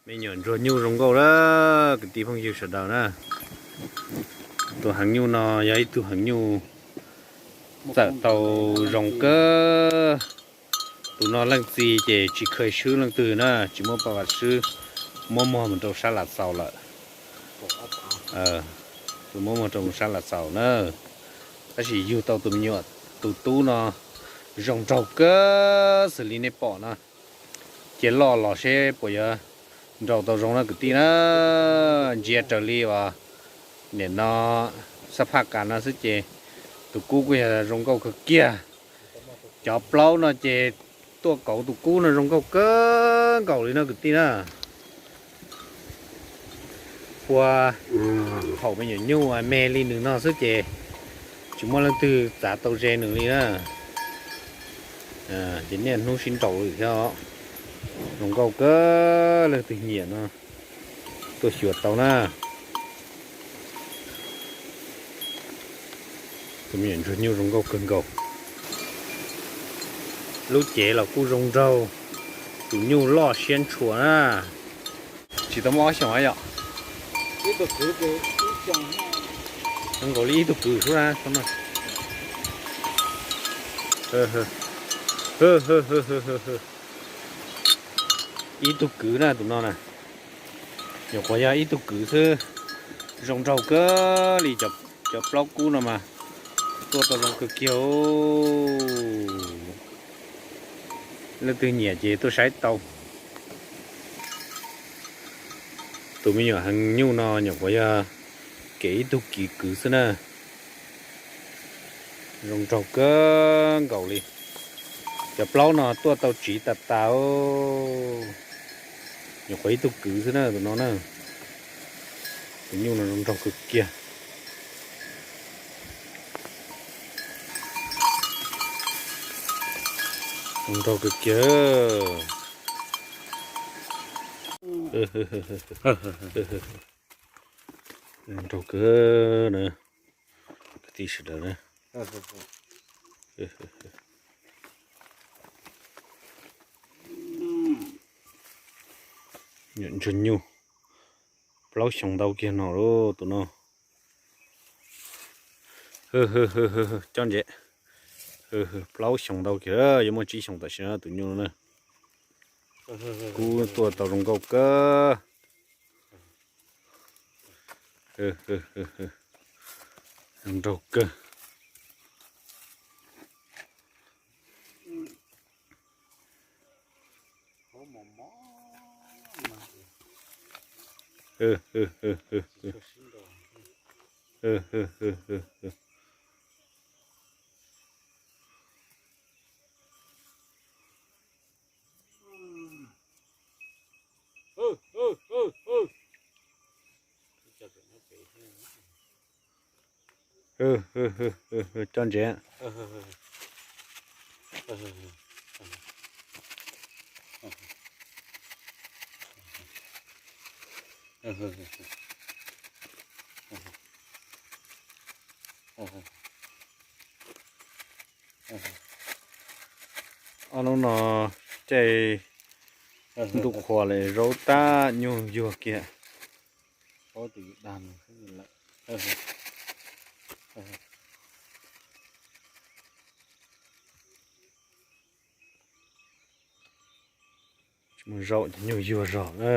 Me nyuam ntsuag nyuj zoo nkauj lawm kwv tij phooj ywg sawv daws na. Tus heev nyuj no yog ib tug heev nyuj txawm tau zoo kawg. Tus no leej txiv ces tsis kheev swb leej twg na, tsis muaj paj vas swb, muab muag mus rau sab Lav Xaus lawm. Tus muab muag rau sab Lav Xaus na. Tab sis yug tau tus me nyuam, tus tub no zoo nraug kawg xws li nej pom no. Cia loj los seb puas yuav nraus tau zoo na kwv tij na. Ntsia raws li uas nim no xab phaj kas no xwb ces tus kub kuj yog zoo nkauj kawg kiag. Cov plaub no ces tuaj kauv tus kub no zoo nkauj kawg nkaus li no kwv tij na. Ua thaum me nyuam nyuj me li nws no xwb ces tsis muaj leej twg txav tau ze nws li na. Ces niaj hnub sib nraus li thiab. Zoo nkauj kawg, leej twg nyiam no tuaj xyuas tau na. Tus me nyuam ntsuag nyuj zoo nkauj kawg nkaus. Lub cev los kuj zoo nraug. Tus nyuj loj siab ntshua na. Tsis tau muaj ob xyoos yom. Nkaus li ib tug kwv xwb na. Ib tug kwv na tus no na. Nyuam qhuav yog ib tug kwv xwb. Zoo nraug kawg li. Cov plaub kub no mas tuaj tau zoo kawg kiag. Leej twg nyiam ces tuaj saib tau. Tus me nyuam heev nyuj no nyuam qhuav yog kev ib tug kwv xwb na. Zoo nraug kawg nkaus li. Cov plaub no tuaj tau tsiv tas tas. Nyuam qhuav ib tug kwv xwb na tus no na. Tus nyuj no zoo nraug kawg kiag. Zoo nraug kawg kiag. Zoo nraug kawg na. Kwv tij sawv daws na. Nyuam ntsuag nyuj. Plaub xyoos ntau kiag no lauj tus no. Coj ntsev. Plaub xyoos ntau kiag, yuav muaj tsib xyoos tam sim no tus nyuj no na. Kub tuaj tau zoo nkauj kawg. Zoo nraug kawg. Coj ntsev. Ob hnub no caij ntuj qhua lawm zaub tab nyuj yuag kiag. Tsis muaj zaub ces nyuj yuag zog na.